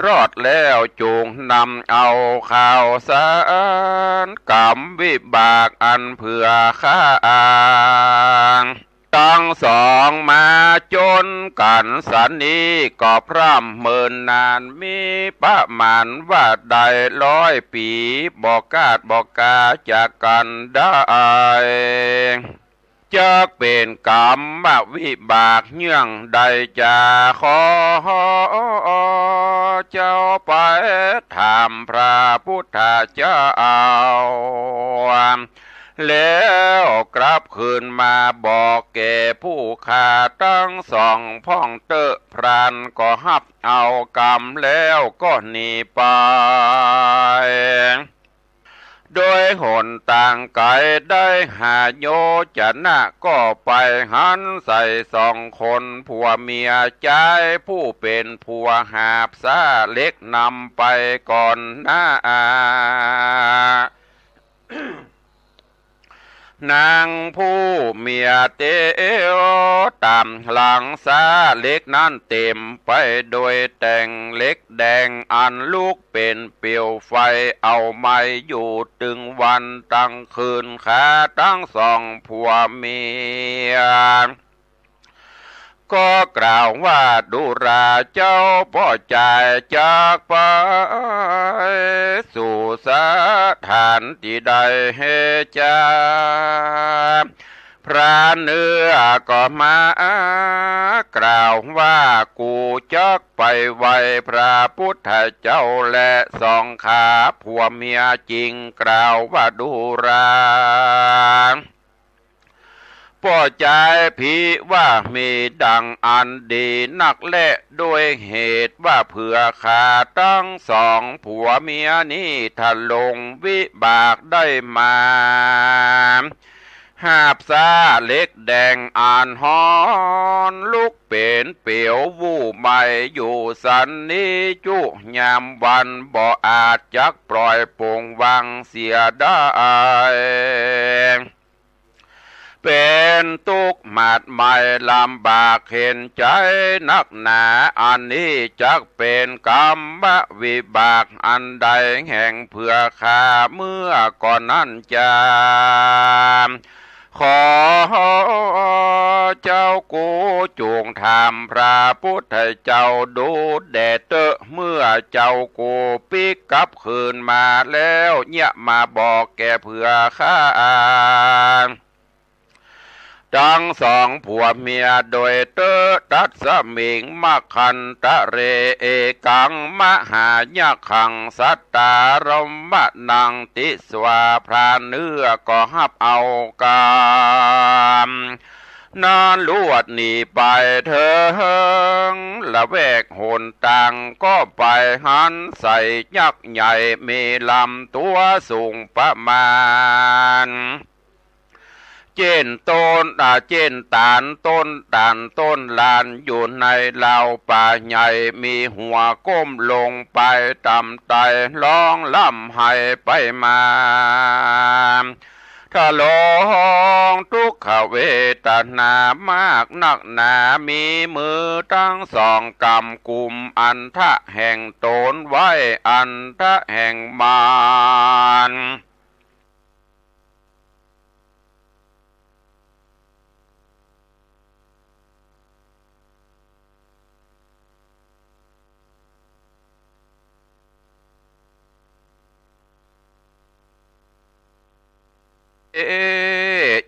รอดแล้ว จุ่งนำเอาข่าวสารกรรมวิบากอันเผื่อข้าตังสองมาจ๋นกั๋นสันนี้ ก็พร่ำเมินนานมีประมาณว่าได้ร้อยปี๋ บ่ขาดบ่คาจากกั๋นได้ จักเป๋นกรรมวิบากเยื่องใดจา ขอเจ้าไปถามพระพุทธเจ้า แล้วกลับคืนมาบอกแก่ผู้ข้าตังสองพ่องเต๊อะ พรานก็ฮับเอากรรมแล้วก็หนีไป โดยหนตางไก๋ได้ห้าโยชนะ ก็ไปหันใส่สองคนผัวเมียจาย ผู้เป๋นผัวหาบซ้าเหล็กนำไปก่อนหน้า นางผู้เมียเตียวต๋ามหลังซ้าเหล็กนั้นเต๋มไปโดยแต้งเหล็กแดงอันลุกเป๋นเปลวไฟเอาไหม้อยู่ตึงวันตึงคืน ข้าตังสองผัวเมีย ก็กล่าวว่า ดูราเจ้าป้อจายจักไปสู่สถานตี้ใดจา พรานเนื้อก็มากล่าวว่า กูจักไปไหว้พระพุทธเจ้าแลสองข้าผัวเมียจิ่งกล่าวว่า ดูรา ป้อจายผิว่ามีดังอันดีนักแล ด้วยเหตุว่าเผื่อข้าตังสองผัวเมียนี้ ถ้าลงวิบากได้มา หาบซ้าเหล็กแดงอันฮ้อนลุกเป๋นเปลวไหม้อยู่สันนี้จุยามวัน บ่อาจจักปล่อยปลงวางเสียได้ เป๋นตุ๊กข์หมาดไหม้ลำบากเข็ญใจ๋นักหนา อันนี้จักเป๋นกรรมวิบากอันใดแห่งเผื่อข้าเมื่อก่อนนั้นจา ขอเจ้ากู๋จุ่งถามพระพุทธเจ้าดูแด่เต๊อะ เมื่อเจ้ากู๋ปิ๊กกลับคืนมาแล้ว เยียะมาบอกแก่เผื่อข้า ตังสองผัวเมียโดยเต๊อะ ตัสมิง มะคันตะเร เอกัง มหายักขัง สัตตารมะนัง ติสวา พรานเนื้อก็ฮับเอากำนั้นลวดหนีไปเถิงละแวกหนตาง ก็ไปหันใส่ยักษ์ใหญ่มีลำตั๋วสูงประมาณ เจ้นต้น อ่า เจ้นตาล ต้นตาล ต้นลาน อยู่ในราวป่าใหญ่ มีหัวก้มลงไปต่ำไตร้องร่ำไห้ไปมา ทะลองทุกขเวทนามากนักหนา มีมือตังสองกำกุมอันทะแห่งตนไว้ อันทะแห่งมาร เอ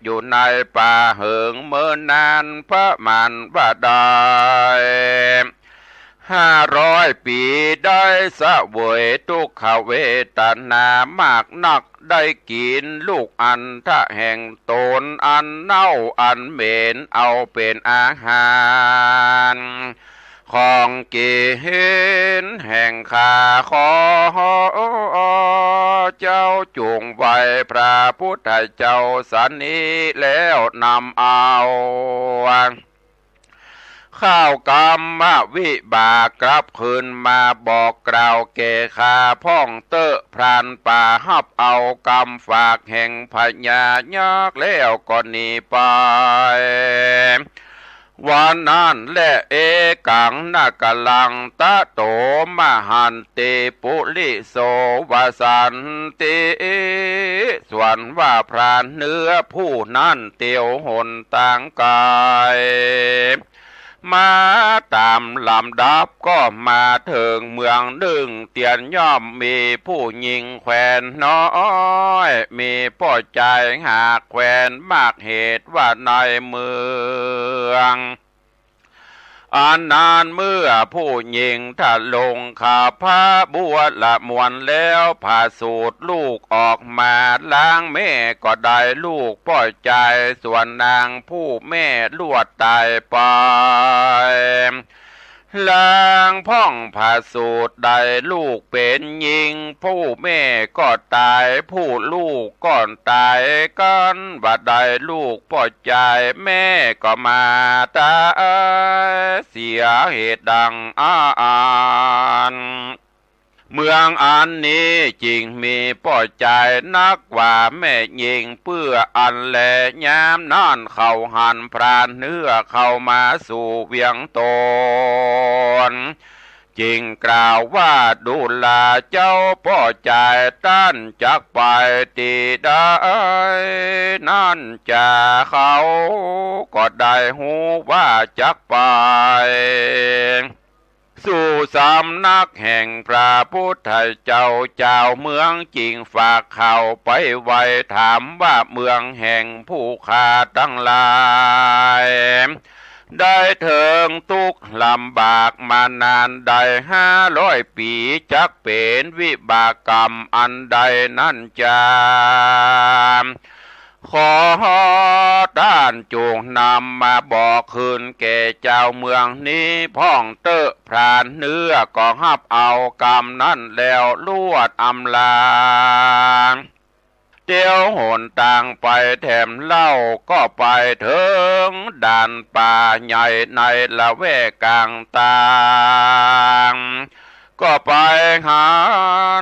อยู่ในป่าเหิงเมินนานประมาณว่าได้ห้าร้อยปี๋ ได้เสวยทุกขเวทนามากนัก ได้กิ๋นลูกอันทะแห่งตน อันเน่าอันเหม็น เอาเป๋นอาหาร ของกิ๋นแห่งข้าขอเจ้า จุ่งไหว้พระพุทธเจ้าสันนี้แล้วนำเอาข้าวกรรมวิบากกลับคืนมาบอกกล่าวแก่ข้าพ่องเต๊อะ พรานป่าฮับเอากำฝากแห่งพญายักษ์แล้วก็หนีไป วันนั้นแล เอกัง นกรัง ตะโต มหันติ ปุริโส วสันติ ส่วนว่าพรานเนื้อผู้นั้นเตียวหนตางไก๋มาต๋ามลำดับ ก็มาเถิงเมืองนึ่ง เตียนย่อมมีผู้ญิงแควนน้อย มีป้อจายหากแควนมาก เหตุว่าในเมืองอันนั้นเมื่อผู้ญิงทะลงขับพระบัวละมวลแล้ว ผะสูติลูกออกมา ลางแม่ก็ได้ลูกป้อจาย ส่วนนางผู้แม่ลวดต๋ายไป ลางพ่องผะสูติได้ลูกเป๋นญิง ผู้แม่ก็ต๋าย ผู้ลูกก็ต๋ายกั๋น บ่ได้ลูกป้อจาย แม่ก็มาต๋ายเสีย เหตุดังอั้น เมืองอันนี้จึงมีป้อจายนักกว่าแม่ญิง เปื้ออั้นแล ยามนั้นเขาหันพรานเนื้อเข้ามาสู่เวียงต๋น จึงกล่าวว่า ดูราเจ้าป้อจาย ต้านจักไปตี้ใดนั้นจา เขาก็ได้ฮู้ว่าจักไป สู่สำนักแห่งพระพุทธเจ้า จาวเมืองจึงฝากข่าวไปไว้ถามว่า เมืองแห่งผู้ข้าตังหลาย ได้เถิงตุ๊กข์ลำบากมานานได้ห้าร้อยปี๋ จักเป๋นวิบากกรรมอันใดนั้นจา ขอต้านจงนำมาบอกคืนแก่จาวเมืองนี้พ่องเต๊อะ พรานเนื้อก็ฮับเอากรรมนั้นแล้วลวดอำลา เตียวหนตางไปแถมเล่า ก็ไปเถิงด่านป่าใหญ่ในละแวกก๋างตาง ก็ไปหั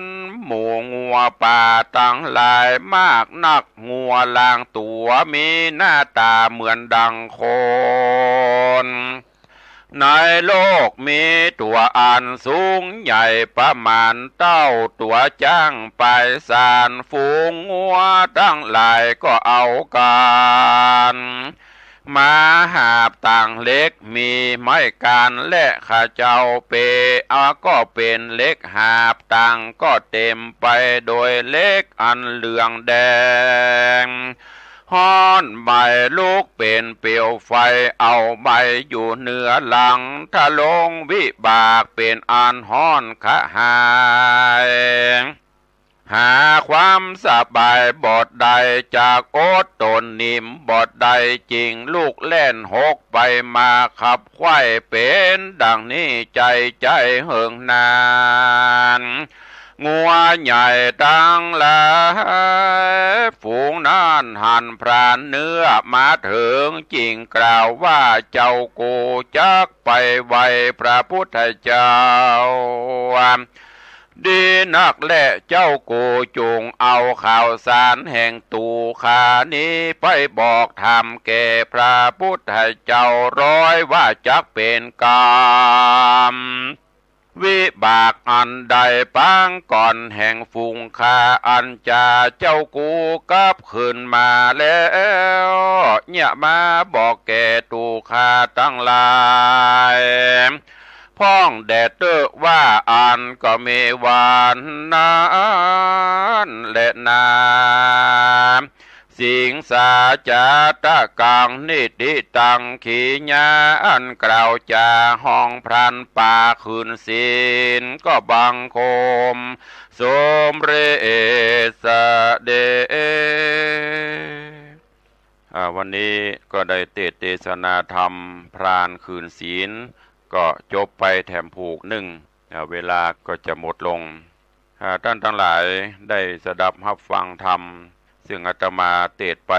นหมู่งัวป่าตังหลายมากนัก งัวลางตั๋วมีหน้าต๋าเหมือนดังคน ในโลกมีตั๋วอันสูงใหญ่ประมาณเต้าตั๋วจ๊าง ปายสาน ฝูงงัวตังหลายก็เอากั๋นมาหาบตางเหล็ก มีไม้กานและขะเจ้าเปะ ก็เป๋นเหล็กหาบ ตางก็เต๋มไปโดยเหล็กอันเหลืองแดง ฮ้อนไหม้ลุกเป๋นเปลวไฟ เอาไหม้อยู่เหนือหลัง ถ้าลงวิบากเป๋นอันฮ้อนกระหาย หาความสบายบ่ได้ จักอดต๋นนิ่มบ่ได้จริง ลุกแล่นหกไปมาขับไขว่ เป๋นดังนี้ใจ๋ใจ๋เหิงนาน งัวใหญ่ตังหลายฝูงนั้นหันพรานเนื้อมาเถิง จึงกล่าวว่า เจ้ากูจักไปไหว้พระพุทธเจ้า ดีนักแล เจ้ากูจุ่งเอาข่าวสารแห่งตั๋วข้านี้ไปบอกธรรมแก่พระพุทธเจ้า ร้อยว่าจักเป๋นกรรมวิบากอันใดปางก่อนแห่งฝูงข้า อันจะเจ้ากูกลับคืนมาแล้ว เนี่ยมาบอกแก่ตั๋วข้าตังหลาย พ่องแด่เต๊อะว่า อันก็แม่นว่านั้นแลนา สิงสาจาตะกัง นิฏฐิตัง ขีญา อันกล่าวจาฮ้องพรานป่าคืนศีล ก็บังคมสมเร็จเสด็จ อ่า วันนี้ก็ได้เตสน์เตสนาธรรมพรานคืนศีล ก็จบไปแถมผูกนึ่ง อ่า เวลาก็จะหมดลง อ่า ต้านตังหลายได้สดับฮับฟังธรรม ซึ่งอาตมาเตสน์ไป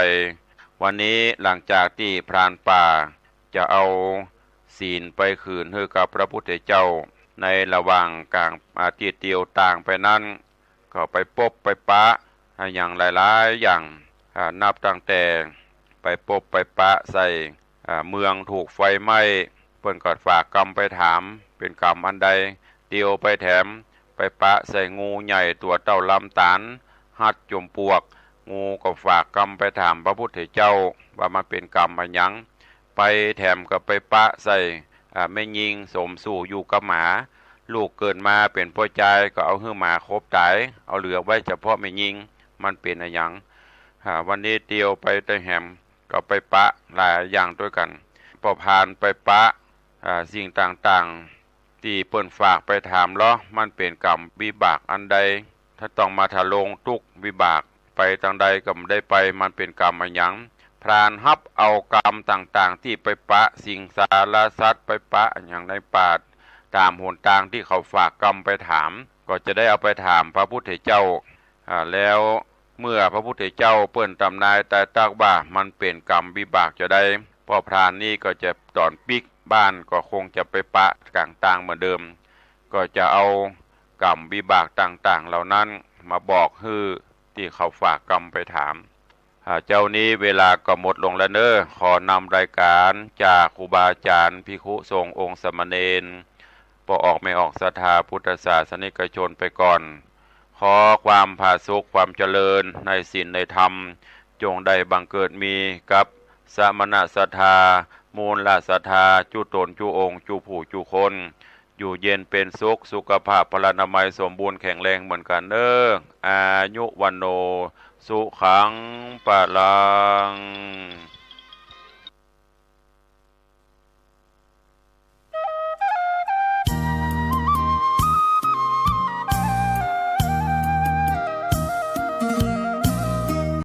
วันนี้หลังจากตี้พรานป่าจะเอาศีลไปคืนหื้อกับพระพุทธเจ้า ในระหว่างก๋าง อ่า ตี้เตียวตางไปนั้น ก็ไปปบไปปะอะหยังหลายๆ อย่าง อ่า นับตั้งแต่ไปปบไปปะใส่ อ่า เมืองถูกไฟไหม้ เปิ้นก็ฝากกำไปถาม เป๋นกำอันใด เตียวไปแถม ไปปะใส่งูใหญ่ตั๋วเต้าลำต๋าล ฮัดจ๋มปวก งูก็ฝากกำไปถามพระพุทธเจ้า ว่ามันเป๋นกำอะหยัง ไปแถมก็ไปปะใส่ อ่า แม่ญิงสมสู่อยู่กับหมา ลูกเกิดมาเป๋นป้อจายก็เอาหื้อหมาขบต๋าย เอาเหลือไว้เฉพาะแม่ญิง มันเป๋นอะหยัง อ่า วันนี้เตียวไปตะแหมก็ไปปะหลายอย่างตวยกั๋น ป้อพรานไปปะ อ่า สิ่งต่างๆ ตี้เปิ้นฝากไปถามลอ มันเป๋นกรรมวิบากอันใด ถ้าต้องมาทะลงตุ๊กข์วิบาก ไปตางใดก็บ่ได้ไป มันเป๋นกรรมอะหยัง พรานฮับเอากรรมต่างๆ ตี้ไปปะสิงสารสัตว์ ไปปะอะหยังในป่า ต๋ามหนตางตี้เขาฝากกรรมไปถาม ก็จะได้เอาไปถามพระพุทธเจ้า อ่า แล้วเมื่อพระพุทธเจ้าเปิ้นตำนายตายตักว่ามันเป๋นกรรมวิบากจาใด ป้อพรานนี้ก็จะต๋อนปิ๊กบ้านก็คงจะไปปะก๋างตางเหมือนเดิม ก็จะเอากรรมวิบากต่างๆ เหล่านั้นมาบอกหื้อตี้เขาฝากกรรมไปถาม อ่า เจ๊านี้เวลาก็หมดลงแล้วเน้อ ขอนำรายก๋านจากครูบาอาจ๋ารย์ ภิกขุสงฆ์องค์สามเณร ป้อออกแม่ออกศรัทธาพุทธศาสนิกชนไปก่อน ขอความผาสุกความเจริญในศีลในธรรม จงได้บังเกิดมีกับสมณศรัทธา มูลศรัทธา จุ๊ต๋นจุ๊องค์ จุ๊ผู้จุ๊คน อยู่เย็นเป๋นสุข สุขภาพพลานามัยสมบูรณ์แข็งแรงเหมือนกั๋นเน้อ อายุวัณโณ สุขัง พลัง